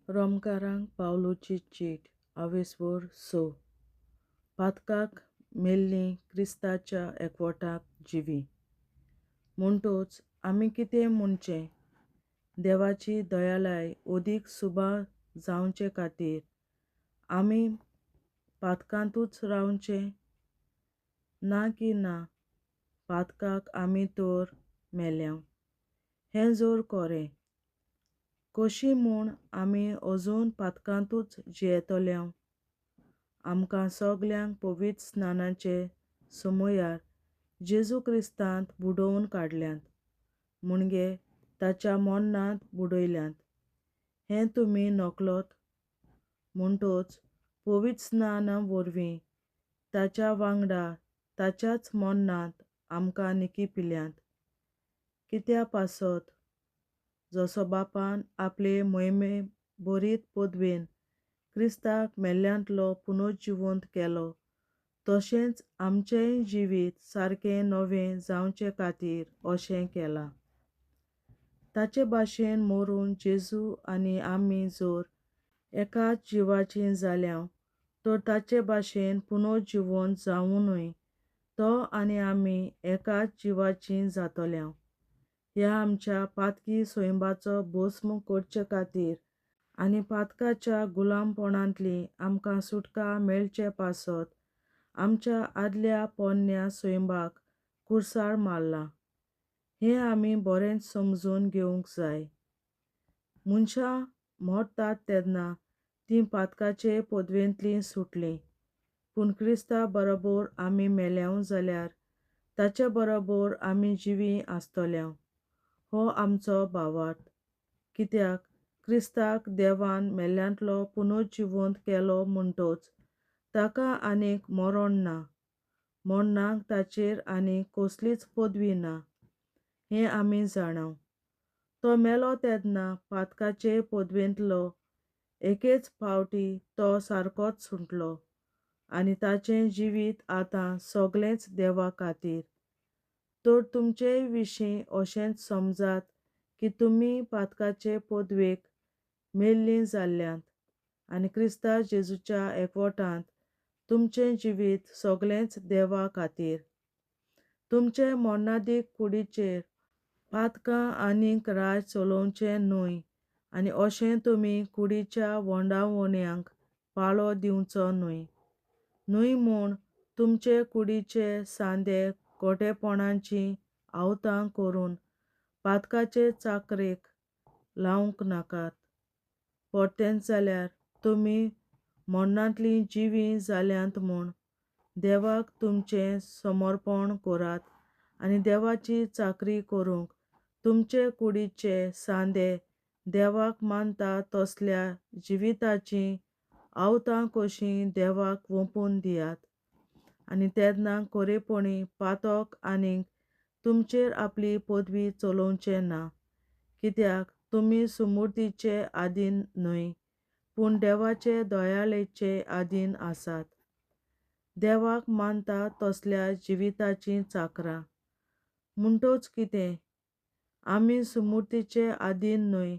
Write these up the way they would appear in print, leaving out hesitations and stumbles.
रोमकारांक पावलूची चीट आवेस्वोर स. पातकाक मेल्लीं क्रिस्ताच्या एकवटाक जिवीं. म्हणटोच आमी कितें म्हणचें? देवाची दयालाय ओदीक सुबा जावचे खातीर आमी पातकांतूच रावचें? ना की ना, पातकाक आमी तर मेल्यांव. हें जर खरें, कशी म्हूण आमी अजून पातकांतूच जियेतल्यांव? आमकां सगल्यांक पवित्र स्नानाचे समयार जेजू क्रिस्तांत बुडोवन काडल्यांत, म्हणजे ताच्या मरणांत बुडयल्यांत. हें तुमी नकळत? म्हणटोच पवित्र स्नाना वरवीं ताच्या वांगडा ताच्याच मरणांत आमकां निकिपिल्यांत. कित्या पासत? जसो बापान आपले मोहिमे बरीत पदवेन क्रिस्ताक मेल्ल्यांतलो पुनर्जिवंत केलो, तशेंच आमचेंय जिवीत सारकें नवें जावचे खातीर अशें केलां. ताचे भाशेन मरून जेजू आनी आमी जर एकाच जिवाचीं जाल्यांव, तर ताचे भाशेन पुनर्जिवंत जावुनूय तो आनी आमी एकाच जिवाचीं जातल्यांव. ह्या आमच्या पातकी सैंबाचो भस्म करचे खातीर आनी पातकाच्या गुलामपणांतली आमकां सुटका मेळचे पासत आमच्या आदल्या पोन्न्या सैंबाक कुर्सार मारला. हें आमी बरेंच समजून घेवंक जाय. मनशां मरतात तेन्ना तीं पातकाचे पदवेंतलीं सुटलीं, पूण क्रिस्ता बरोबर आमी मेल्यांव जाल्यार ताचे बरोबर आमी जिवीं आसतल्यांव. हो आमचो भावार्थ. कित्याक क्रिस्ताक देवान मेल्ल्यांतलो पुनर्जिवंत केलो म्हणटोच ताका आनीक मरण ना, मरणाक ताचेर आनीक कसलीच पदवी ना, हें आमी जाणांव. तो मेलो तेन्ना पातकाचे पदवेंतलो एकेच फावटी तो सारकोच सुटलो आनी ताचें जिवीत आतां सगलेंच देवा खातीर. तर तुमचेय विशीं अशेंच समजात की तुमी पातकाचे पदवेक मेल्लीं जाल्ल्यांत आनी क्रिस्ता जेजूच्या एकवटांत तुमचें जिवीत सगलेंच देवा खातीर. तुमचे मरणादीक कुडीचेर पातकां आनीक राज चलोवचें न्हय आनी अशें तुमी कुडीच्या वोंडावण्यांक पाळो दिवचो न्हय. न्हय म्हूण तुमचे कुडीचे सांदे खोटेपणाचीं आवतां करून पातकाचे चाकरेक लावंक नाकात. परतेंच जाल्यार तुमी मरणांतलीं जिवीं जाल्यांत म्हूण देवाक तुमचें समर्पण करात आनी देवाची चाकरी करूंक तुमचे कुडीचे सांदे देवाक मानता तसल्या जिविताचीं आवतां कशीं देवाक ओंपून दियात. आनी तेन्ना खरेपणी पातक आनीक तुमचेर आपली पदवी चलोवचें ना. कित्याक तुमी सुमूर्तीचे आदीन न्हय, पूण देवाचे दयाळेचे आदीन आसात. देवाक मानता तसल्या जिविताचीं चाकरां. म्हणटोच कितें? आमी सुमूर्तीचे आदीन न्हय,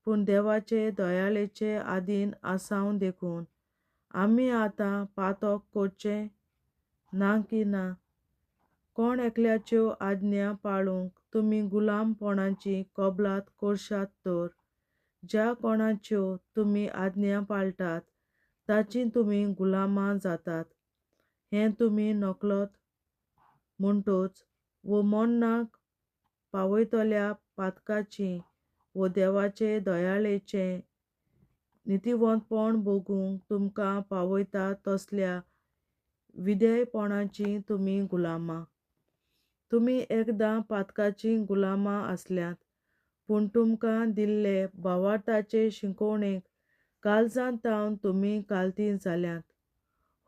पूण देवाचे दयाळेचे आदीन आसांव देखून आमी आतां पातक करचें? ना की ना. कोण एकल्याच्यो आज्ञा पाळूंक तुमी गुलामपणाची कबलात करशात तर ज्या कोणाच्यो तुमी आज्ञा पाळटात ताचीं तुमी गुलामां जातात, हें तुमी नकळत? म्हणटोच वो मरणाक पावयतल्या पातकाची वो देवाचे दयाळेचें नितीवंतपण भोगूंक तुमकां पावयता तसल्या विधेयपणाचीं तुमी गुलामां. तुमी एकदां पातकाचीं गुलामां आसल्यांत, पूण तुमकां दिल्ले भावार्थाचे शिकोवणेक काळजांत तावन तुमी कालतीं जाल्यांत.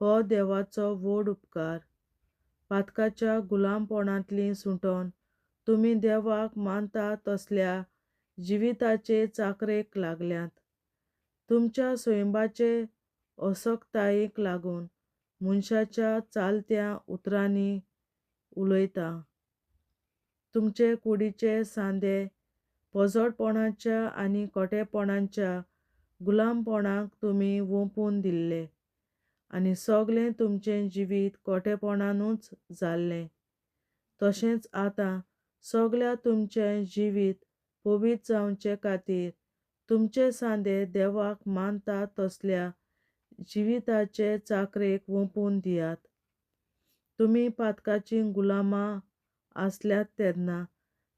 हो देवाचो व्हड उपकार. पातकाच्या गुलामपणांतलीं सुटोन तुमी देवाक मानता तसल्या जिविताचे चाकरेक लागल्यांत. तुमच्या सैंबाचे असक्तायेक लागून मनशाच्या चालत्या उतरांनी उलयता. तुमचे कुडीचे सांदे पोजडपणाच्या आनी खोटेपणाच्या गुलामपणाक तुमी वोंपून दिल्ले आनी सगळें तुमचें जिवीत कोटेपणानूच जाल्लें. तशेंच आतां सगळ्या तुमचें जिवीत पवित्र जावचे खातीर तुमचे सांदे देवाक मानता तसल्या जिविताचे चाकरेक वोंपून दियात. तुमी पातकाचीं गुलामां आसल्यात तेन्ना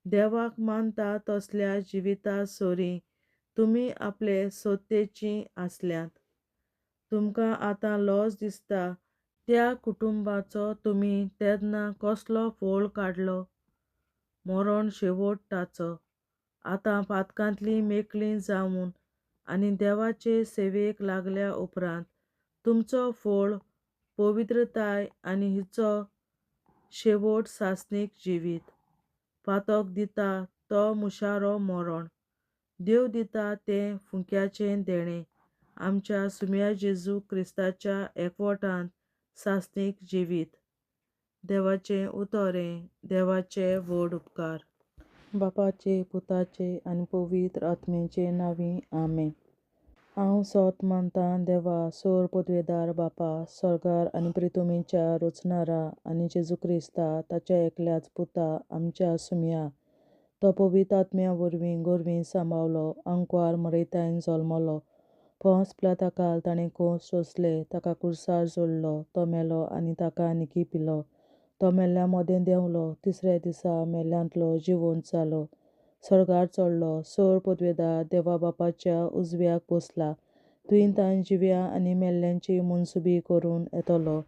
देवाक मानता तसल्या जिविता सोरी तुमी आपले सोतेचीं आसल्यात. तुमकां आतां लॉस दिसता त्या कुटुंबाचो तुमी तेन्ना कसलो फोळ काडलो? मरण शेवट ताचो. आतां पातकांतली मेकळी जावन आनी देवाचे सेवेक लागल्या उपरांत तुमचो फोळ पवित्रताय आनी हिचो शेवट सासणीक जिवीत. पातक दिता तो मुशारो मरण, देव दिता तें फुंक्याचें देणें आमच्या सुम्या जेजू क्रिस्ताच्या एकवटान सासणीक जिवीत. देवाचें उतरें, देवाचे व्हड उपकार. बापाचे, पुताचे आनी पवित्र आत्म्याचे नांवी, आमेन. हांव सोत मानतां देवा, सोर पदवेदार बापा, स्वर्गार आनी प्रितुमेच्या रचणारा आनी जेजू क्रिस्ता ताच्या एकल्याच पुता आमच्या सुम्या, तो पवित्र आत्म्या वरवीं गोरवीं सांबावलो, आंकवार मरयतायन जल्मलो, पोंस पिलाताकाल ताणें कोस सोंसले, ताका कुर्सार जोडलो, तो मेलो आनी ताका निकी पिलो, तो मेल्ल्या मदें देंवलो, तिसऱ्या दिसा मेल्ल्यांतलो जिवंत जालो, स्वर्गार चडलो, सोर पदवेदार देवा बापाच्या उजव्याक बसला, तुवें तान जिव्या आनी मेल्ल्यांची मनसुबी करून येतलो.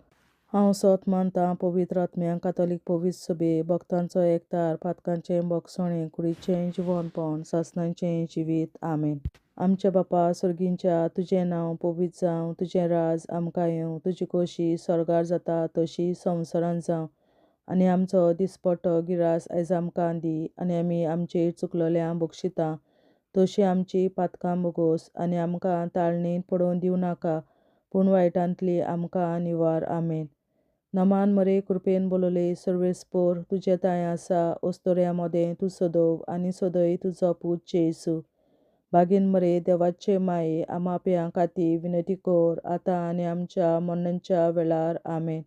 हांव सोत मानतां पवित्र आत्म्या, कातोलीक पवित्र सभे, भक्तांचो एकतार, पातकांचें भोगसणें, कुडीचें जिवनपण, सासणाचें जिवीत. आमेन. आमच्या बापा सर्गींच्या, तुजें नांव पवित्र जावं, तुजें राज आमकां येवं, तुजी खोशी स्वर्गार जाता तशी संवसारांत जावं. आनी आमचो दिसपट्टो गिरास आयज आमकां दी, आनी आमी आमचेर चुकलोल्या बक्षिता तशी आमची पातकां भोगोस, आनी आमकां ताळणींत पडोवन दिवं नाका, पूण वायटांतली आमकां निवार. आमेन. नमान मरे, कृपेन बोलले, सर्वेस्पोर तुजें तांय आसा, ओस्तोऱ्या मदें तूं सदोव आनी सदय तुजो पूत जेजू. बागीन मरे, देवाचे माये, आमाप्यां खातीर विनंती कर, आतां आनी आमच्या मरणाच्या वेळार. आमेन.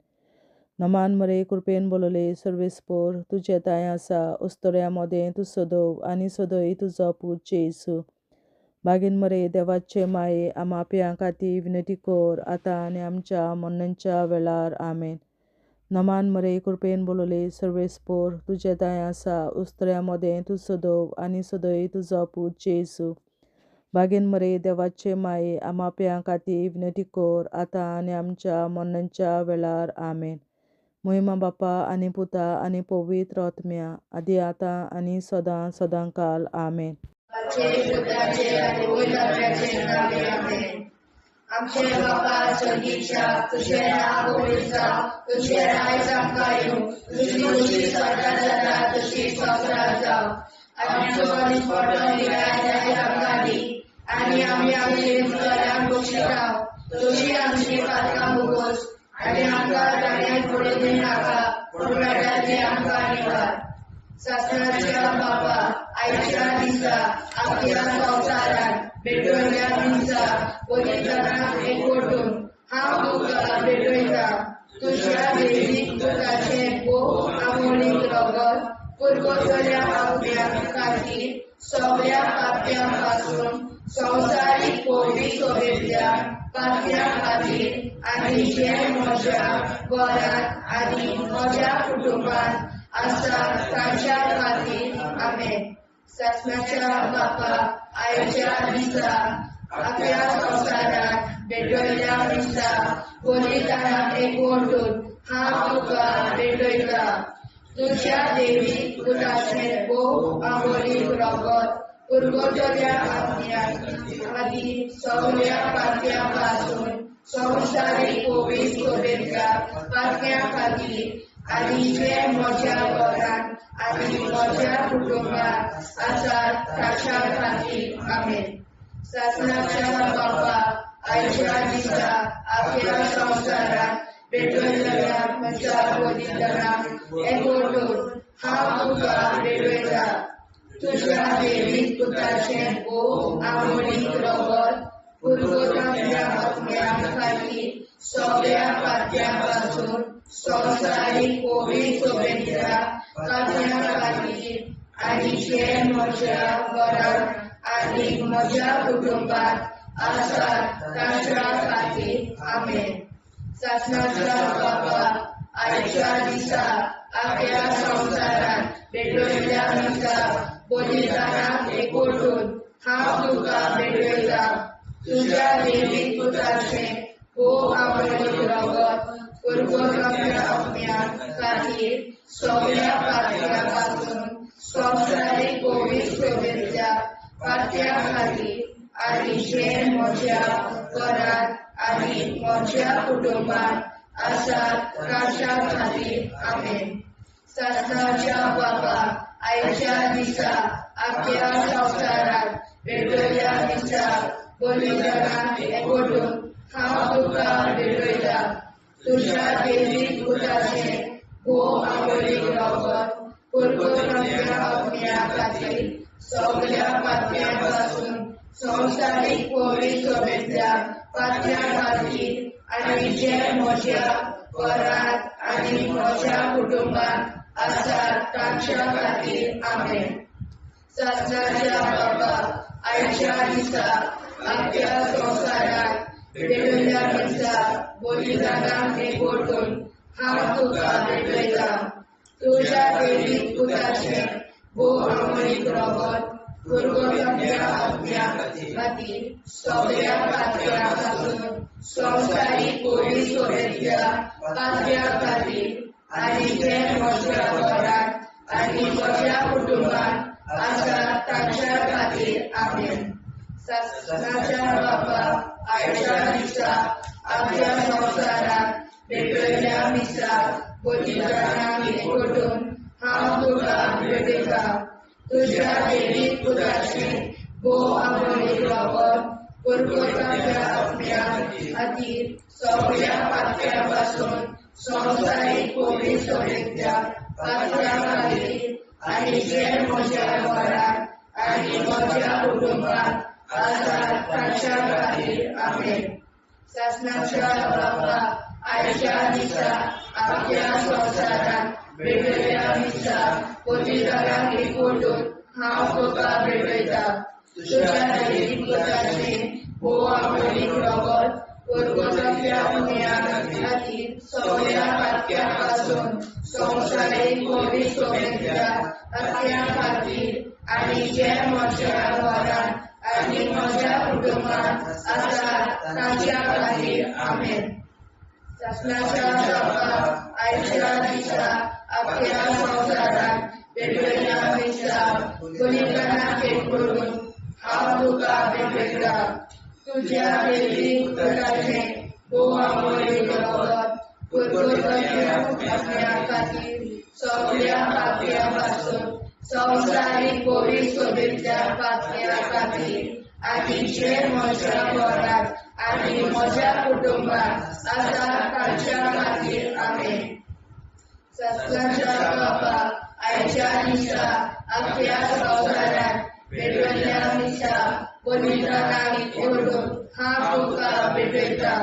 नमान मरे, कृपेन बोलले, सर्वेस्पोर तुजें तांय आसा, ओस्तोऱ्या मदें तूं सदोव आनी सदय तुजो पूत जेजू. बागीन मरे, देवाचे माये, आमाप्यां खातीर विनंती कर, आतां आनी आमच्या मरणाच्या वेळार. आमेन. नमान मरे, कृपेन बोलले, सर्वेस्पोर तुजें तांय आसा, उस्तऱ्या मदें तूं सदोव आनी सदय तुजो पूत जेजू. बागीन मरे, देवाचे माये, आमाप्यां खातीर विनंती कर, आतां आनी आमच्या मरणाच्या वेळार. आमेन. मोहिमा बापा आनी पुता आनी पवित्र आत्म्या, आदी आतां आनी सदां सदां काल. आमेन. आमचे बापा सर्गीच्या, तुजें नांव पवित्र जावं, तुजें राज आमकां येवं, तुजी खोशी स्वर्गार जाता तशी संवसारांत जावं. आमचो दिसपट्टो गिरास आयज आमकां दी, आनी आमी आमचे चुकल्यांक बक्षिता तशी आमची पातकां भोगोस, आनी आमकां ताणें पडून दिवनाका, पूण वायटांतली आमकां निवार. सासणाच्या बापा, आयच्या दिसा आपल्या संवसारांत भेटयल्या दिसा बलिदानाक एकवटून हांव तुका भेटयता. तुज्या देवीक पुताचें भोव आमोलीक रगत पुरवतल्या आपल्या खातीर सगळ्या पाप्यां पासून संवसारीक पवित्र सभेंतल्या पाप्यां खातीर आनी जे म्हज्या घरांत आनी म्हज्या कुटुंबांत आसा तांच्या खातीर. आमेन. सासणाच्या बापा, आयच्या दिसा आपल्या संवसारांत भेटयल्या दिसा बलिदानाक एकवटून हांव तुका भेटयता. तुज्या देवी पुताचें भोव आमोलीक रगत पुरवतल्या आत्म्या खातीर सगळ्या पाप्यां पासून संवसारीक पवित्र सभेंतल्या पाप्यां खातीर आनी जे म्हज्या घरांत आनी म्हज्या कुटुंबांत आसात ताच्या खातीर. आमेन. सासणाच्या बापा, आयच्या दिसा आपल्या संवसारांत भेटयतल्या म्हज्या बलिदानाक एकवटून हांव तुका भेटयता. तुज्या देवीक पुताचें भोव आमोलीक रगत आत्म्या खातीर सगळ्या पात्यां पासून संवसारीक पवित्र सोबेच्या पात्यां खातीर आनी जे म्हज्या घरांत आनी म्हज्या कुटुंबात आसात तांच्या खातीर. आमेन. सासणाच्या बाबा, आयच्या दिसा आख्या संवसारांत भेटयल्ल्या मिसा बलिदानाक एकवटून हांव तुका भेटयतां. तुज्या देवीक पुताचें भोव आवडीक रगत पुर्वजांच्या आत्म्या खातीर सगळ्या पात्यां पासून संवसारीक पवित्र सोबेच्या पात्यां खातीर आनी जे म्हज्या घरांत आनी म्हज्या कुटुंबात आसात तांच्या खातीर. आमेन. सासणाच्या बाबा, आयच्या दिसा आख्या संवसारांत भेटयल्ल्या मिसा बलिदानाक एकवटून हांव तुका भेटयतां. तुज्या देवीक पुताचें भोव आवडीक रगत पुर्वजांच्या आत्म्या खातीर सगळ्या पात्यां पासून संवसारीक पवित्र सोबेंतल्या पात्यां खातीर आनी जे म्हज्या घरांत आनी म्हज्या कुटुंबात आसात तांच्या खातीर. आमेन. सासणाच्या बाबा, आयच्या दिसा आख्या संवसारांत भेटयल्ल्या मिसा बलिदानाक एकवटून हांव तुका भेटयतां. तुज्या देवीक पुताचें भोव आवडीक रगत पुर्वजांच्या आत्म्या खातीर सगळ्या पात्यां पासून संवसारीक पवित्र सोबेंतल्या पात्यां खातीर आनी जे म्हज्या घरांत आनी म्हज्या कुटुंबात आसात तांच्या खातीर. आमेन. सासणाच्या बाबा, आयच्या दिसा आमच्या संवसारांत भेटयल्ल्या मिसा बलिदानाक एकवटून हांव तुका भेटयतां. तुज्या देवीक पुताचें भोव आवडीक रगत पुर्वजांच्या आत्म्या खातीर सगळ्या पात्यां पासून संवसारीक पवित्र सोबेंतल्या पात्यां खातीर आनी जे म्हज्या घरांत आनी म्हज्या कुटुंबात आसात तांच्या खातीर. आमेन. सासणाच्या बाबा, आयच्या दिसा आख्या संवसारांत भेटयल्ल्या मिसा बलिदानाक एकवटून हांव तुका भेटयतां. तुज्या देवीक पुताचें भोव आवडीक रगत पुर्वजांच्या आत्म्या खातीर सगळ्या पात्यां पासून संवसारीक पवित्र सोबेंतल्या पात्यां खातीर आनी जे म्हज्या घरांत आनी म्हज्या कुटुंबात आसात तांच्या खातीर. आमेन. सासणाच्या बाबा, आयच्या दिसा आख्या संवसारांत भेटयल्ल्या मिसा बलिदानाक एकवटून हांव तुका भेटयतां. तुज्या देवीक पुताचें भोव आवडीक रगत पुर्वजांच्या आत्म्या खातीर सगळ्या पात्यां पासून संवसारीक पवित्र सोबेंतल्या पात्यां खातीर आनी जे म्हज्या घरांत आनी म्हज्या कुटुंबात आसात तांच्या खातीर. आमेन. सासणाच्या बाबा, आयच्या दिसा आख्या संवसारांत भेटयल्ल्या मिसा बलिदानाक एकवटून हांव तुका भेटयतां.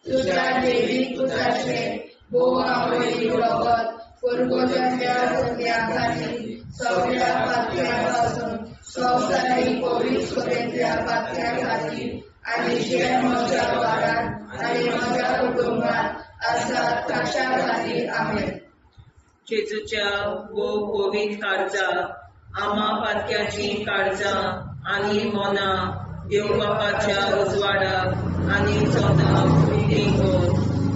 तुज्या देवीक पुताचें भोव आवडीक रगत पुर्वजांच्या आत्म्या खातीर सगळ्या पात्यां पासून संवसारीक पवित्र सोबेंतल्या पात्यां खातीर आनी जे म्हज्या घरांत आनी म्हज्या कुटुंबात आसात तांच्या खातीर. आमेन. जेजूच्या भोव पवित्र काळजा, आमा पातक्याचीं काळजां आनी मनां देव बापाच्या उजवाडाक आनी स्वताक उक्तीं कर.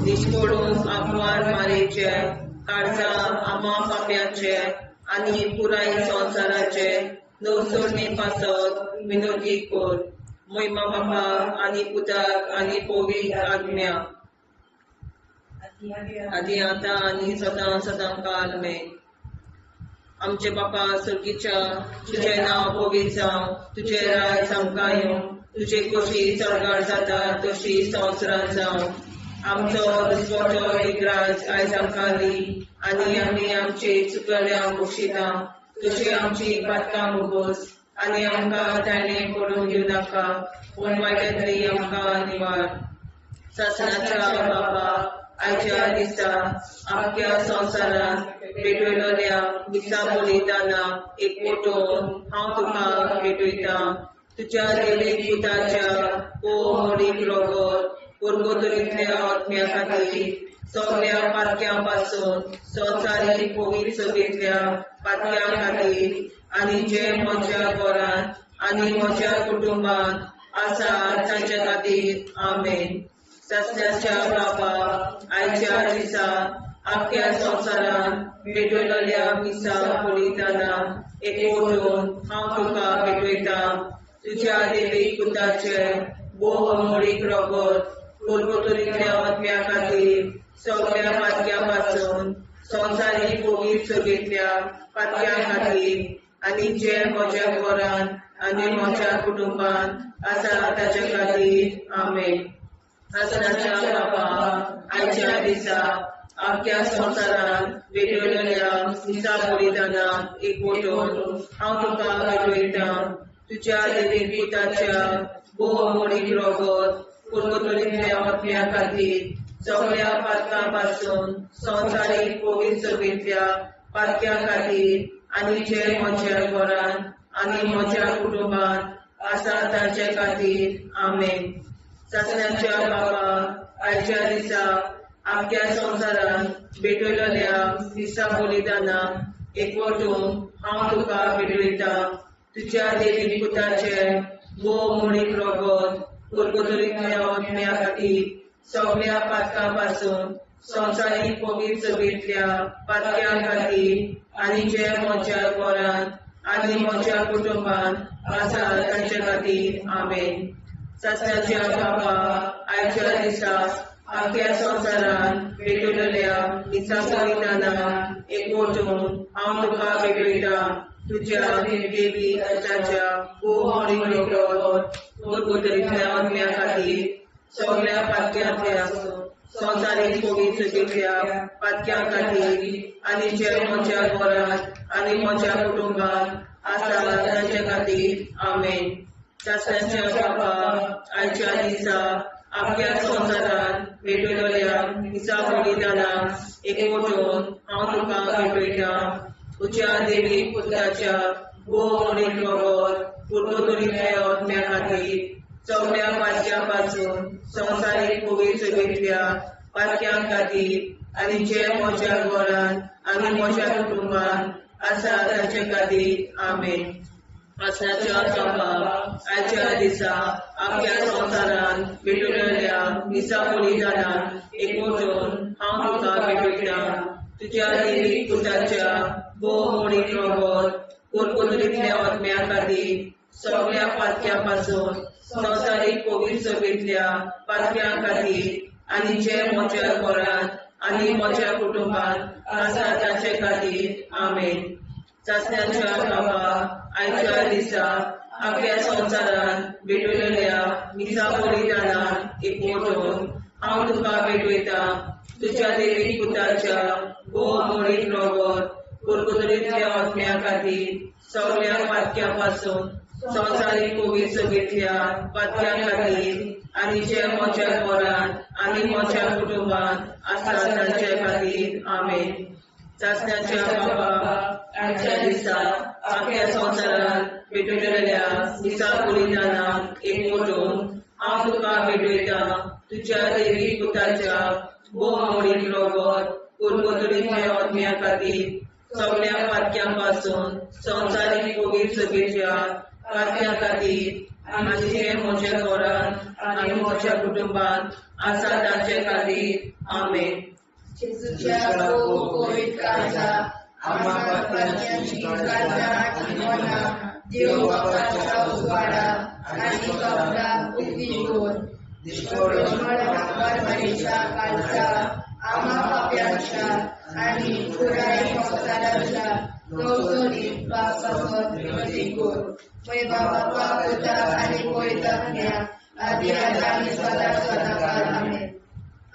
निश्कोडून आंकवार मारेचे काळजां आमा पाप्याचे आनी पुराय संवसाराचे नवसरणे पासत विनोदी कर. महिमा बापा आनी पुताक आनी पवित्र आत्म्या, आदी आतां आनी सदां सदां काल मेन. आमचे बापा स्वर्गीच्या, तुजें नांव पवित्र जावं, तुजें राज आमकां येवं, तुजे खोशी स्वर्गार जाता तशी संवसारांत जावं. आमचो दुसरो एक राज आयज आमकां दी आनी आमी आमचे चुकल्या बक्षिता तशी आमची पातकां उगोस आनी आमकां ताणें पडून घेवं नाका, पूण वायटांतली आमकां निवार. सासणाच्या बापा, आयच्या दिसा आख्या संवसारांत भेटयलेल्या मिसा बलिदाना एकवटून हांव तुका भेटयतां. तुज्या देवीक पुताच्या मोडीक रगत पुर्गोतरींतल्या आत्म्या खातीर सगळ्या पातक्यां पासून संवसारीक पवित्र सभेंतल्या पातक्यां खातीर आनी जे म्हज्या घरांत आनी म्हज्या कुटुंबांत आसा तांच्या खातीर. आमेन. सासणाच्या बापा, आयच्या दिसा आख्या संवसारांत भेटयलेल्या मिसा बलिदाना एकवटून हांव तुका भेटयतां. तुज्या देवीक पुताचें भोव मोडीक रगत पुर्गोतरींतल्या आत्म्या खातीर सगळ्या पातक्यां पासून संवसारीक पवित्र सभेंतल्या पातक्यां खातीर आनी जे म्हज्या घरांत आनी म्हज्या कुटुंबांत आसा ताच्या खातीर. आमेन. सासणाच्या बापा, आयच्या दिसा आख्या संवसारांत भेटयलेल्या मिसा बलिदाना एकवटून हांव तुका भेटयतां. तुज्या देवीक पुताच्या भोव मोडीक रगत पुर्गोतरींतल्या आत्म्या खातीर सगळ्या पातकां पासून संवसारीक पवित्र सभेंतल्या पातक्यां खातीर आनी जे म्हज्या घरांत आनी म्हज्या कुटुंबांत आसा तांचे खातीर. आमेन. सासणाच्या बापा, आयच्या दिसा आख्या संवसारांत भेटयलेल्या मिसा बलिदाना एकवटून हांव तुका भेटयतां. तुज्या देवीक पुताचें भोव मोडीक रगत पुर्गोतरींतल्या आत्म्या खातीर सगळ्या पातकां पासून संवसारीक पवित्र सभेंतल्या पातक्यां खातीर आनी जे म्हज्या घरांत आनी म्हज्या कुटुंबांत आसा तांचे खातीर. आमेन. सासणाच्या बापा, आयच्या दिसा आख्या संवसारांत भेटयलेल्या मिसा बलिदाना एकवटून हांव तुका भेटयतां. तुज्या देवी पुताच्या भोव मोडीक रगत पुर्गोतरींतल्या आत्म्या खातीर सगळ्या पातक्यांतल्या संवसारीक पवित्र सभेंतल्या पातक्यां खातीर आनी जे म्हज्या घरांत आनी म्हज्या कुटुंबांत आसा तांचे खातीर. आमेन. सासणाच्या बापा, आयच्या दिसा आख्या संवसारांत भेटयलेल्या मिसा बलिदाना एकवटून हांव तुका भेटयतां. तुज्या देवीक पुताच्या भोव मोडीक रगत पुर्गोतरींतल्या आत्म्या खातीर सगळ्या पातक्यां पासून संवसारीक पवित्र सभेंतल्या पातक्यां खातीर आनी जे म्हज्या घरांत आनी म्हज्या कुटुंबांत आसा तांचे खातीर. आमेन. सासणाच्या बापा, आयच्या दिसा आख्या संवसारांत भेटयलेल्या मिसा बलिदाना एकवटून हांव तुका भेटयतां. तुज्या देवीक पुताच्या भोव मोडीक रगत पुर्गोतरींतल्या आत्म्या खातीर सगळ्या पातक्यां पासून संवसारीक पवित्र सभेंतल्या पातक्यां खातीर आनी जे म्हज्या घरांत आनी म्हज्या कुटुंबांत आसा तांचे खातीर. आमेन. सासणाच्या बापा, आयच्या दिसा आख्या संवसारांत भेटयलेल्या मिसा बलिदाना एकवटून हांव तुका भेटयतां. तुज्या देवीक पुताच्या भोव मोडीक रगत पुर्गोतरींतल्या आत्म्या खातीर सगळ्या पातक्यां पासून संवसारीक पवित्र सभेंतल्या पातक्यां खातीर आनी जे म्हज्या घरांत आनी म्हज्या कुटुंबांत आसा तांचे खातीर. आमेन. सासणाच्या बापा, आयच्या दिसा आख्या संवसारांत भेटयलेल्या मिसा बलिदाना एकवटून हांव तुका भेटयतां. तुज्या देवीक पुताच्या भोव मोडीक रगत पुर्गोतरींतल्या आत्म्या खातीर सगळ्या पातक्यां पासून संवसारीक पवित्र सभेच्या पातक्यां खातीर आनी जे म्हज्या घरांत आनी म्हज्या कुटुंबांत आसा तांचे खातीर. आमेन. जेजूच्या पवित्र काळजा, आम्हा पातक्यांची काळजा आनी मनां देव बापाच्या उजवाडा आनी कपडा उक्ती दवर. मरणाच्या काळजा, आम्हा पाप्यांच्या आनी पुराय संवसाराच्या गवसणीत बापासत मदीं कर. मय बापा पुता आनी पवित्र आत्म्या आदी आतां आनी सदां सदां काळ. आमेन.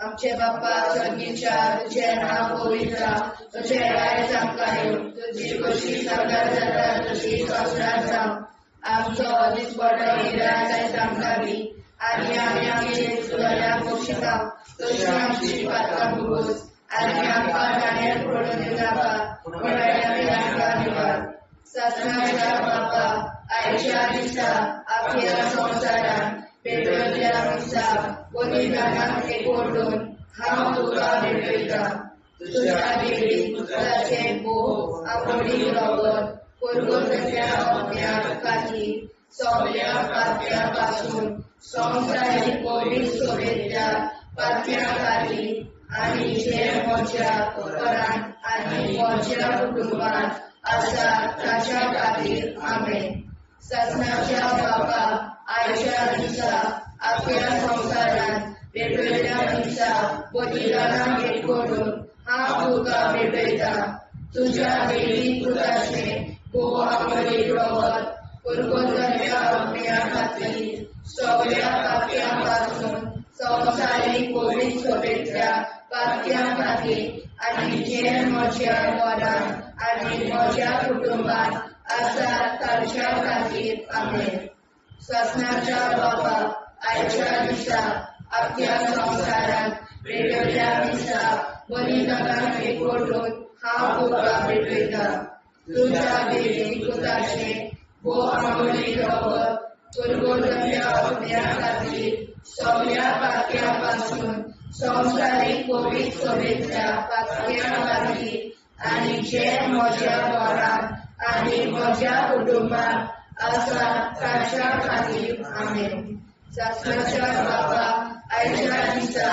आमचे बाप्पा स्वर्गीच्या, तुझें नांव पवित्र जावं, तुझें राज आमकां येवं, तुजी खोशी स्वर्गार जाता तशी संवसारांत जावं. आमचो दिसपटो इराज आयज आमकां दी आनी आमी आमचे चुकल्यांक बक्षिता तशी आमची पातकां भोगोस आनी आमकां जाण्यार पडून दिवनाका पूण वायटांतल्यान आमकां निवार. सासणाच्या बापा आयच्या दिसा आख्या संवसारांत पेटयल्ल्या मिसा बलिदानाक एकवटून हांव तुका भेटयतां. तुज्या देवी पुताचें भोव आवडीक रगत पुर्वजाच्या अज्ञा खातीर सगळ्या पात्या पासून संवसारीक पवित्र सोबेतल्या पात्या खातीर आनी जे म्हज्या घरांत आनी म्हज्या कुटुंबांत आसा ताच्या खातीर. आमेन. सासणाच्या बापा आयच्या दिसा आख्या संवसारांत पेटयल्ल्या मिसा बलिदानाक एकवटून हांव तुका भेटयतां. तुज्या देवी पुताचें भोव आवडीक रगत पुर्वजाच्या अज्ञा खातीर सगळ्या पाप्यां पासून संवसारीक पवित्र सोबेतल्या पाप्यां खातीर आनी जे म्हज्या घरांत आनी म्हज्या कुटुंबांत आसा तांच्या खातीर. आमेन. सासणाच्या बापा आयच्या दिसा आख्या संवसारांत पेटयल्ल्या मिसा बलिदानाक एकवटून हांव तुका भेटयतां. तुज्या देवी पुताचें भोव आवडीक रगत पुर्वजाच्या अज्ञा खातीर सगळ्या पात्या पासून संवसारीक पवित्र सोबेतल्या पात्या खातीर आनी जे म्हज्या घरांत आनी म्हज्या कुटुंबांत आसा ताच्या खातीर. आमेन. सासणाच्या बापा आयच्या दिसा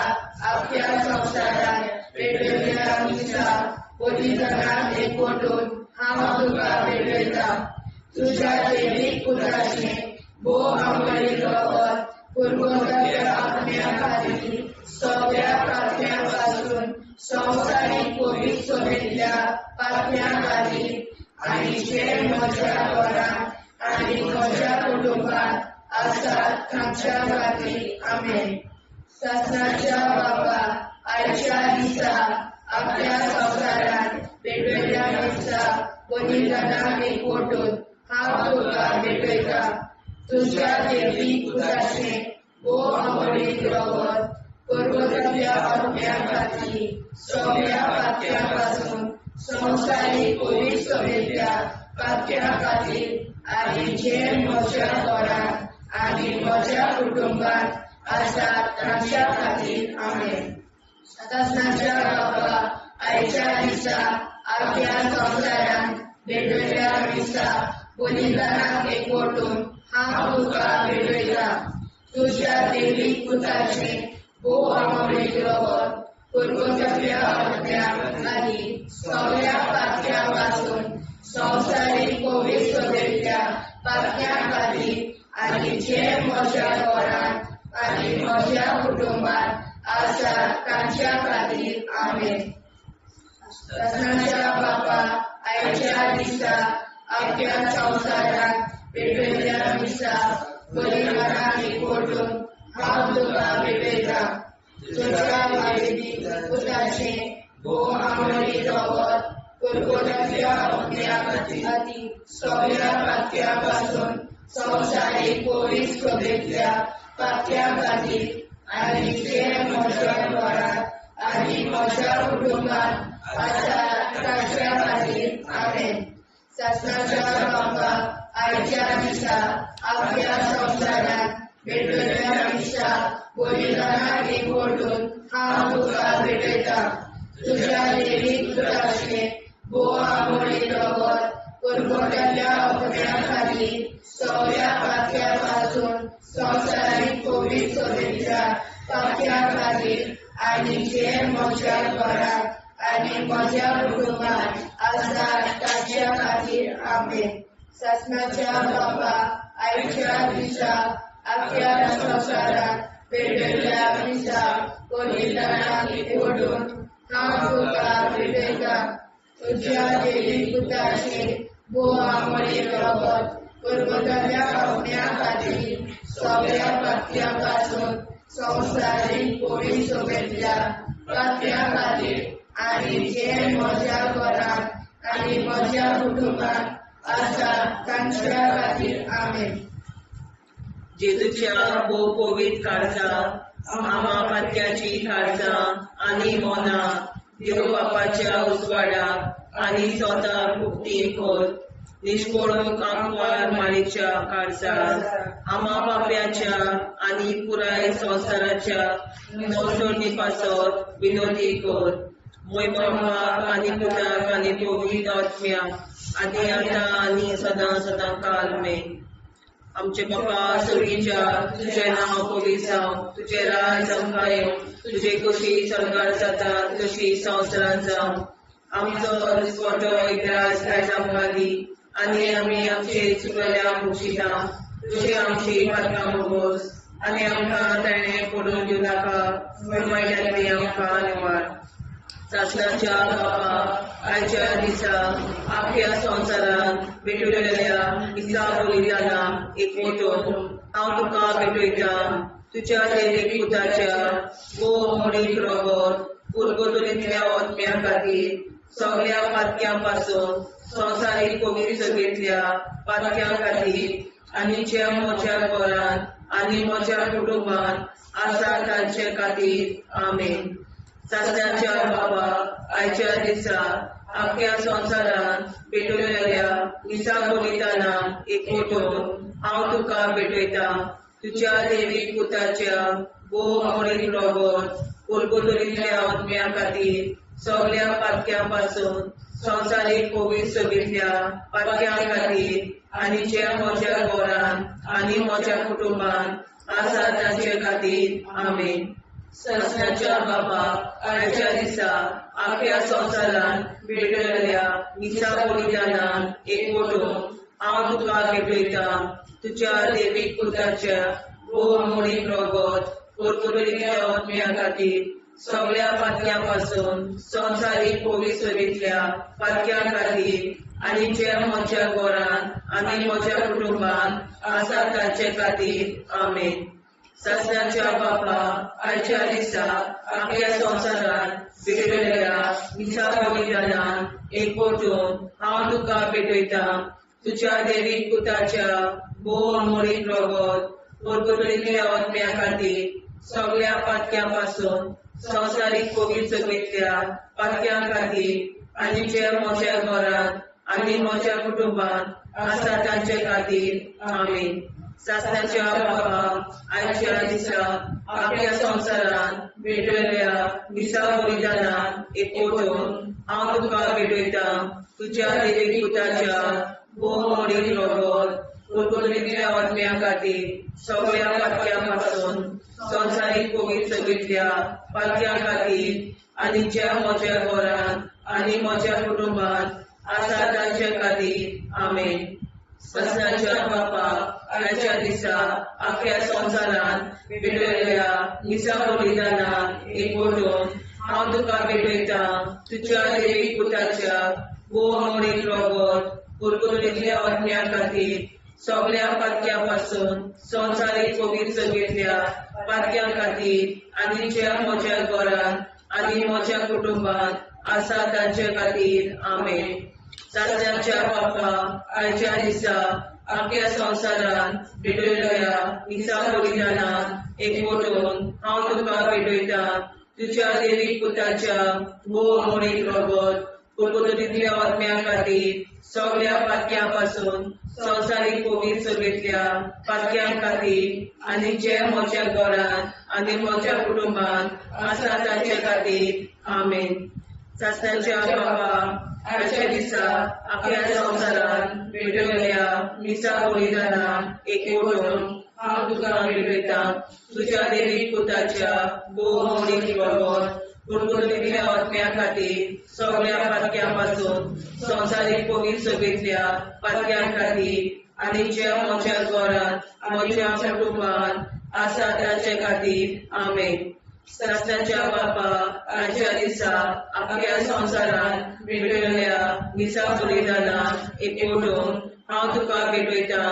आख्या संवसारांत पेटयल्ल्या मिसा बलिदानाक एकवटून हांव तुका भेटयतां. तुज्या देवीक पुताचें भोव आवडीक रगत पुर्वजाच्या आज्ञा खातीर सगळ्या पात्यां पासून संवसारीक पवित्र सोबेतल्या पात्यां खातीर आनी जे म्हज्या घरांत आनी म्हज्या कुटुंबांत आसा तांच्या खातीर. आमेन. सासणाच्या बापा आयच्या दिसा आख्या संवसारांत पेटयल्ल्या मिसा बलिदानाक एकवटून हांव तुका भेटयतां. तुज्या देवी पुताचें भोव आवडीक रगत पुर्वजाच्या आज्ञा खातीर सगळ्या पात्यां पासून संवसारीक पवित्र सोबेतल्या पात्यां खातीर आनी जे म्हज्या घरांत आनी म्हज्या कुटुंबांत आसा तांच्या खातीर. आमेन. सासणाच्या बापा आयच्या दिसा आख्या संवसारांत पेटयल्ल्या मिसा बलिदानाक एकवटून हांव तुका भेटयतां. तुज्या देवी पुताचें भोव आवडीक रगत पुर्वजाच्या आज्ञा खातीर सगळ्या पात्यां पासून संवसारीक पवित्र सोबेतल्या पात्यां खातीर आनी जे म्हज्या घरांत आनी म्हज्या कुटुंबांत आसा तांच्या खातीर. आमेन. सासणाच्या बापा आयच्या दिसा आख्या संवसारांत पेटयल्ल्या मिसा बलिदानाक एकवटून हांव तुका भेटयतां. तुज्या देवी पुताचें भोव आवडीक रगत पुर्वजाच्या आज्ञा खातीर सगळ्या पात्यां पासून संवसारीक पवित्र सोबेतल्या पात्यां खातीर आनी जे म्हज्या घरांत आनी म्हज्या कुटुंबांत आसा तांच्या खातीर. आमेन. सासणाच्या बापा आयच्या दिसा आख्या संवसारांत पेटयल्ल्या मिसा बलिदानाक एकवटून हांव तुका भेटयतां. तुज्या देवी पुताचें भोव आवडीक रगत पुर्वजाच्या अज्ञा खातीर सगळ्या पात्यां पासून संवसारीक पवित्र सोबेतल्या पात्यां खातीर आनी जे म्हज्या घरांत आनी म्हज्या कुटुंबांत आसा ताच्या खातीर. आमेन. सासणाच्या बापा आयच्या दिसा आख्या संवसारांत पेटयल्ल्या मिसा बलिदानाक एकवटून हांव तुका भेटयतां. तुज्या देवी पुताचें भोव आवडीक रगत पुर्वजाच्या आज्ञा खातीर सगळ्या पात्यां पासून संवसारीक पवित्र सोबेतल्या पात्यां खातीर आनी जे म्हज्या घरांत आनी म्हज्या कुटुंबांत आसा तांच्या खातीर. आमेन. जेजूच्या भोव पवित्र काळजा, आमा पातक्याची काळजा आनी मनां देव बापाच्या उजवाडाक आनी स्वताक उक्ती कर. निश्कोळूंक आंकवार मारीच्या काळजार, आमा पाप्याच्या आनी पुराय संवसाराच्या नवसोडणी पासत विनोदी कर. मोय बापाक आनी पुताक आनी पवित्र आत्म्याक आनी आतां आनी सदां सदां काल मेन. आमचे बापा स्वर्गीच्या, तुजें नांव पवित्र जावं, तुजें राज आमकां येवं, तुजे कशी स्वर्गार जाता तशी संवसारांत जावं. आमचो दिसवटो इतिहास आयज आमकां दी आनी आमी आमचे चुकल्या मुक्षिता तुजी आमची पातकां मोगोस आनी आमकां ताणें पडून दिवं नाका, पूण वायटांतली आमकां निवार. सासणाच्या बापा, आयच्या दिसा आख्या संवसारांत भेटवलेल्या मिसा बलिदानाक एकवटून हांव तुका भेटयता. तुज्या देवी पुताच्या भोव मोडीक रगत पुर्गतुरींतल्या आत्म्या खातीर सगळ्या पातक्यां पासून संवसारीक पवित्र सभेंतल्या पातक्यां खातीर आनी ज्या म्हज्या घरांत आनी म्हज्या कुटुंबांत आसा तांचे खातीर. आमेन. सासणाच्या बाबा, आयच्या दिसा आख्या संवसारांत भेटवलेल्या मिसा बलिदानाक एकवटून हांव तुका भेटयता. तुज्या देवी पुताच्या भोव मोडीक रगत पुर्गुतुरींतल्या आत्म्या खातीर सगळ्या पातक्यां पासून संवसारीक पवित्र सभेंतल्या पातक्यां खातीर आनी ज्या म्हज्या घरांत आनी म्हज्या कुटुंबांत आसा तांचे खातीर. आमेन. सासणाच्या बाबा, आयच्या दिसा आख्या संवसारांत भेटवलेल्या मिसा बलिदानाक एकवटून हांव तुका भेटयता. तुज्या देवीक पुताच्या भोव मोडीक रगत पुर्तुगेलीच्या आत्म्या खातीर सगळ्या पातक्यां पासून संवसारीक पवित्र सभेंतल्या पातक्यां खातीर आनी ज्या म्हज्या घरांत आनी म्हज्या कुटुंबांत आसा तांचे खातीर. आमेन. सासणाच्या बापा, आयच्या दिसा आख्या संवसारांत भेटवलेल्या मिसा बलिदानाक एकवटून हांव तुका भेटयता. तुज्या देवीक पुताच्या भोव मोडीक रगत पुर्तुगेलीच्या आत्म्या खातीर सगळ्या पातक्यां पासून संवसारीक पवित्र सभेंतल्या पातक्यां खातीर आनी जे म्हज्या घरांत आनी म्हज्या कुटुंबांत आसा तांचे खातीर. आमेन. सासणाच्या बाबा, आयच्या दिसा आख्या संवसारांत भेटवलेल्या मिसा बलिदानाक एकवटून हांव तुका भेटयता. तुज्या देवी पुताच्या भोव मोडीक रगत पुर्तुगेलीच्या आत्म्या खातीर सगळ्या पातक्यां पासून संवसारीक पवित्र सभेंतल्या पातक्यां खातीर आनी ज्या म्हज्या घरांत आनी म्हज्या कुटुंबांत आसा तांचे खातीर. आमेन. सासणाच्या बापा, आयच्या दिसा आख्या संवसारांत भेटवलेल्या मिसा बलिदानाक एकवटून हांव तुका भेटयता. तुज्या देवी पुताच्या भोव मोडीक रगत पुर्तुगेलीच्या आत्म्या खातीर सगळ्या पातक्यां पासून संवसारीक पवित्र सभेंतल्या पातक्यां खातीर आनी ज्या म्हज्या घरांत आनी म्हज्या कुटुंबांत आसा तांचे खातीर. आमेन. सासणाच्या बापा, आयच्या दिसा आख्या संवसारांत भेटवलेल्या मिसा बलिदानाक एकवटून हांव तुका भेटयता. तुज्या देवी पुताच्या भोव मोडीक रगत पुर्तुगेलीच्या आत्म्या खातीर सगळ्या पातक्यां पासून संवसारीक पवित्र सभेंतल्या पातक्यां खातीर आनी जे म्हज्या घरांत आनी म्हज्या कुटुंबांत आसा तांचे खातीर. आमेन. सासणाच्या बाबा, आयच्या दिसा आख्या संवसारांत भेटवलेल्या मिसा बलिदानाक एकवटून हांव तुका भेटयता. तुज्या देवी पुताच्या भोव मोडीक रगत पुर्तुगेलीच्या आत्म्या खातीर सगळ्या पातक्यां पासून संवसारीक पवित्र सभेंतल्या पातक्यां खातीर आनी ज्या म्हज्या घरांत म्हज्या कुटुंबांत आसा तांचे खातीर. आमेन. सासणाच्या बापा, आयच्या दिसा आख्या संवसारांत भेटवलेल्या मिसा बलिदानाक एकवटून हांव तुका भेटयता.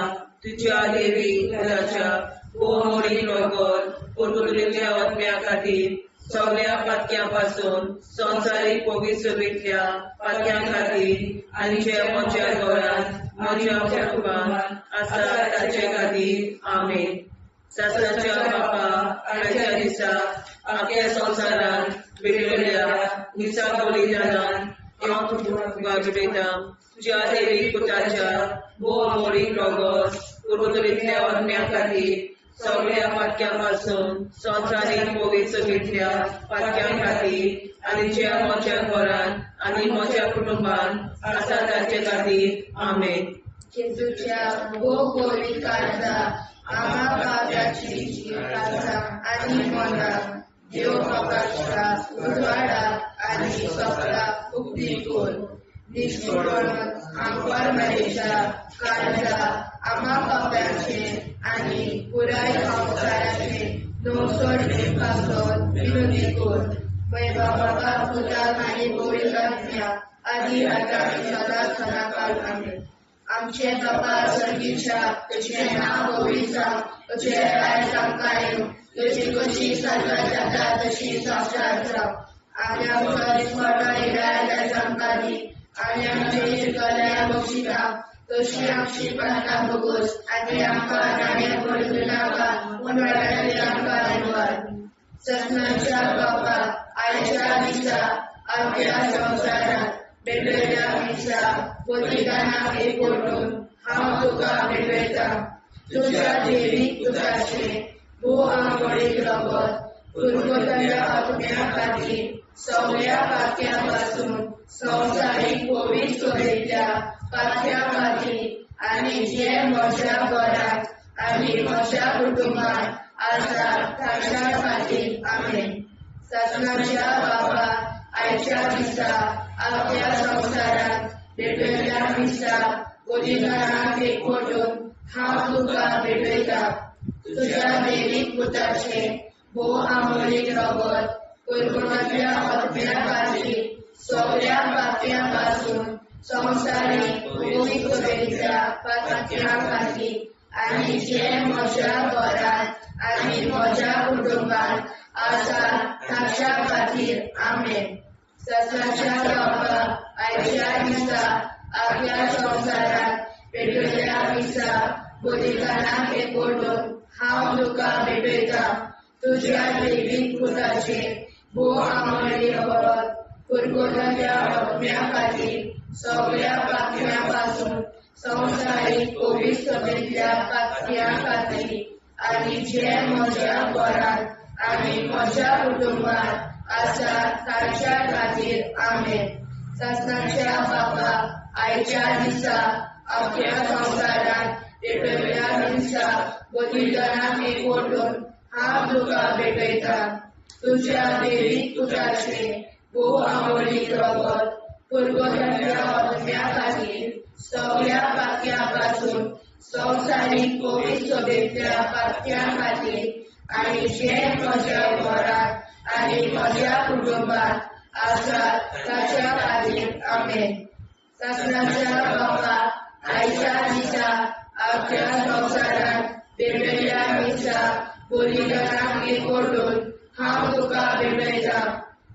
तुज्या देवी पुताच्या भोव मोडीक रगत पुर्तुगेलीच्या आत्म्या खातीर सगळ्या पातक्यां पासून संवसारीक पवित्र सभेंतल्या पातक्यां खातीर आनी जे म्हज्या घरांत म्हज्या कुटुंबांत आसा तांचे खातीर. आमेन. सासणाच्या बापा आयच्या दिसा आख्या संवसारान भेटयल्ल्या मिसा बलिदानान हांव तुका भेटयता तुज्या देवी पुताच्या भोव मोडीक रोगोस पुर्वतरेंतल्या अन्या खातीर सगळ्या पातक्यां पासून संवसारीक पवित्र सभेंतल्या पातक्यां खातीर आनी ज्या म्हज्या घरान आनी म्हज्या कुटुंबान आसा तांचे खातीर. आमेन. जेजूच्या भोव गोरी काळजा आम्हा पाप्याची काळजा आनी मनां देव बापाच्या उजवाडा आनी सपनां उक्ती कर. निश्कोळून आमकां मरेच्या काळजा आम्हा पाप्याचे आनी पुराय संवसाराचे नवसोडणे पासून विनोदी कर. पै बाबा पुताक आनी पवित्र आत्म्या आदी आतां आनी सदां सदां काल. आमेन. आमचे बापा सर्गीच्या तुजें नांव पवित्र जावं, तुजें राज आमकां येवं, तुजी कशी साजरा जाता तशी संवसार जावं. आनी आमकां दिसवडो येयल्यार आमकां दी आनी आमचे शिकल्या बक्षिता तशी आमची प्रार्थना भोगोस आनी आमकां नाण्या पडूं नाका पूण वाड्यातली आमकां निवार. सपनाच्या बापा आयच्या दिसा आमच्या संवसारांत भेटयल्या मिसा बलिदानाक एकवटून हांव तुका भेटयता. तुज्या देवी पुताचें भोव आंवडीक रगत पुर्वतल्या आत्म्या खातीर सगळ्या पातक्यां पासून संवसारीक पवित्र सभेंतल्या पातक्यां खातीर आनी जे म्हज्या घरांत आनी म्हज्या कुटुंबांत आसा तांच्या खातीर. आमेन. सासणाच्या बापा आयच्या दिसा आपल्या संवसारांत भेटयल्ल्या मिसा बलिदानाक एकवटून हांव तुका भेटयता. तुज्या देवीक पुताचें भोव आमोलीक रगत पुर्वतल्या आत्म्या खातीर सगळ्या पातक्यां पासून संवसारीक पवित्र सभेंतल्या पातक्यां खातीर आनी जे म्हज्या घरांत आनी म्हज्या कुटुंबांत आसा ताच्या खातीर. आमेन. सासणाच्या बापा आयच्या दिसा आपल्या संवसारांत पेटयल्ल्या मिसा बलिदानाक एकवटून हांव तुका भेटयता. तुज्या देवीक पुताचें भोव आमोली रगत पुर्वतल्या आत्म्या खातीर सगळ्या पातक्यां पासून संवसारीक पवित्र सभेंतल्या पातक्यां खातीर आनी जे म्हज्या घरांत आनी म्हज्या कुटुंबांत आसा तांच्या खातीर. आमेन. सासणाच्या बापा आयच्या दिसा आपल्या संवसारांत पेटयल्ल्या मिसा बलिदानाक एकवटून हांव तुका भेटयता. तुज्या देवीक पुताचें भोव आंवडीक रगत पुर्वतल्या आत्म्या खातीर सगळ्या पातक्यां पासून संवसारीक पवित्र सभेंतल्या पातक्यां खातीर आनी जे म्हज्या घरांत आनी म्हज्या कुटुंबांत आसा ताच्या खातीर. आमेन. सासणाच्या बापा आयच्या दिसा आपल्या संवसारांत पेटयल्ल्या मिसा बलिदानाक एकवटून हांव तुका भेटयता.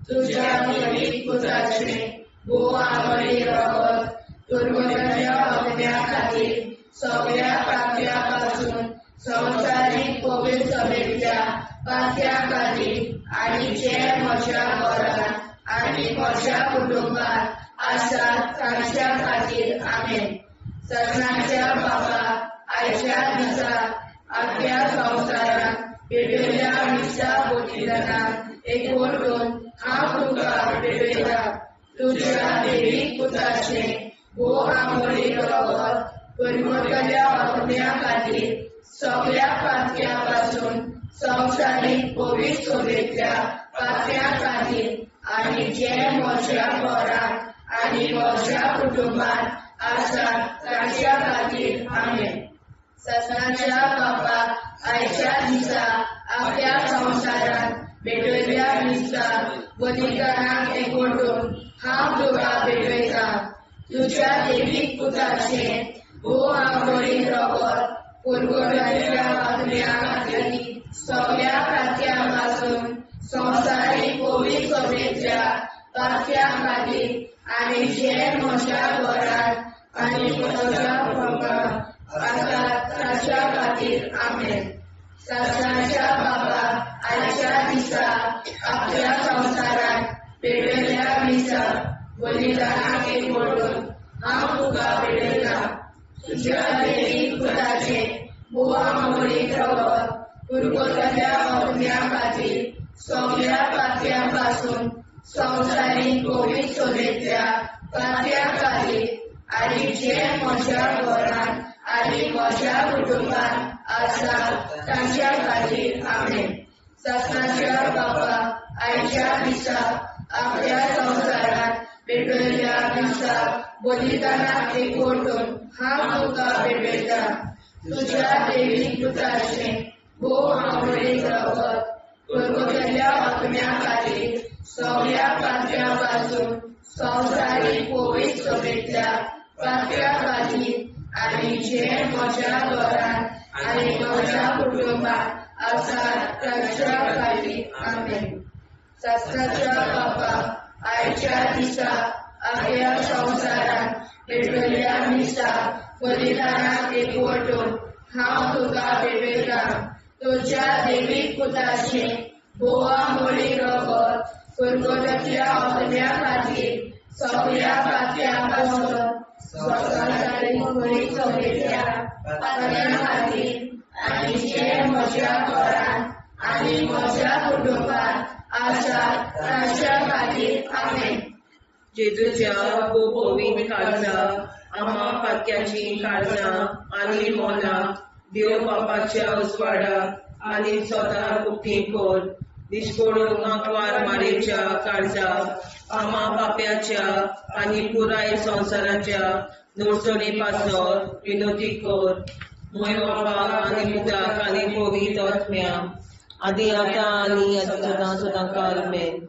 तुज्या देवीक पुताचें भोव आंवडीक रगत पुर्वतल्या आत्म्या खातीर सगळ्या पातक्यां पासून संवसारीक पवित्र सभेंतल्या पातक्यां खातीर आनी जे म्हज्या घरांत आनी म्हज्या कुटुंबांत आसा तांच्या खातीर. आमेन. सासणाच्या बापा आयच्या दिसा आपल्या संवसारांत पेटयल्ल्या मिसा बलिदानाक एकवटून हांव तुका भेटयता. तुज्या देवीक पुताचें भोव आंवडीक रगत पुर्वतल्या आत्म्या खातीर सगळ्या पातक्यां पासून संवसारीक पवित्र सभेंतल्या पातक्यां खातीर आनी जे म्हज्या घरांत आनी म्हज्या कुटुंबांत आसा तांच्या खातीर. आमेन. सासणाच्या बापा आयच्या दिसा आपल्या संवसारांत भेटयल्ल्या मिसा बलिदानाक एकवटून हांव तुका भेटयता. तुज्या देवीक पुताचें भोव आंवडीक रगत पुर्वतल्या आत्म्या खातीर सगळ्या पातक्यां पासून संवसारीक पवित्र सभेंतल्या पातक्यां खातीर आनी जे म्हज्या घरांत आनी म्हज्या कुटुंबांत आसा ताच्या खातीर. आमेन. दिसा आपल्या संवसारांत पेटयल्ल्या मिसा बलिदानाक एकवटून हांव तुका पेटयतां. तुज्या देवीक पुताचें भोव आमोळीक रगत पुरवतल्या आत्म्या खातीर सगळ्या पातक्यां पासून संवसारीक पवित्र सभेंतल्या पातक्यां खातीर आनी जे म्हज्या घरांत आनी म्हज्या कुटुंबांत आसा तांच्या खातीर. आमेन. सासणाच्या बापा, आयच्या दिसा आपल्या संवसारांत पेटयल्ल्या मिसा बलिदानाक एकवटून हांव तुका पेटयतां. तुज्या देवीक पुताचें भोव आमोळीक रगत पुरवतल्या आत्म्या खातीर सगळ्या पातक्यां पासून संवसारीक पवित्र सभेंतल्या पातक्यां खातीर आनी जे म्हज्या घरांत आनी म्हज्या कुटुंबांत आसा तांच्या खातीर. आमेन. सासणाच्या बापा, आयच्या दिसा आपल्या संवसारांत पेटयल्ल्या मिसा बलिदानाक एकवटून हांव तुका पेटयतां. तुज्या देवीक पुताचें भोव आमोळीक रगत पुरवतल्या आत्म्या खातीर सगळ्या पातक्यां पासून संवसारीक पवित्र सभेंतल्या पातक्यां खातीर आनी जे म्हज्या घरांत आनी म्हज्या कुटुंबांत आसा तांच्या खातीर. आमेन. जेजूच्या भोव काळजा, आमा पातक्याची काळजां आनी मनां देव बापाच्या उजवाडा आनी स्वता उक्ती कर. दिश्कोडून आंकवार मारेच्या काळजा, आमा पाप्याच्या आनी पुराय संवसाराच्या नोडसणी पासत विनोती कर. मोय बापा आनी पुताक आनी पवित्र आत्म्या, आदी आतां आनी सदां सदां काल मेन.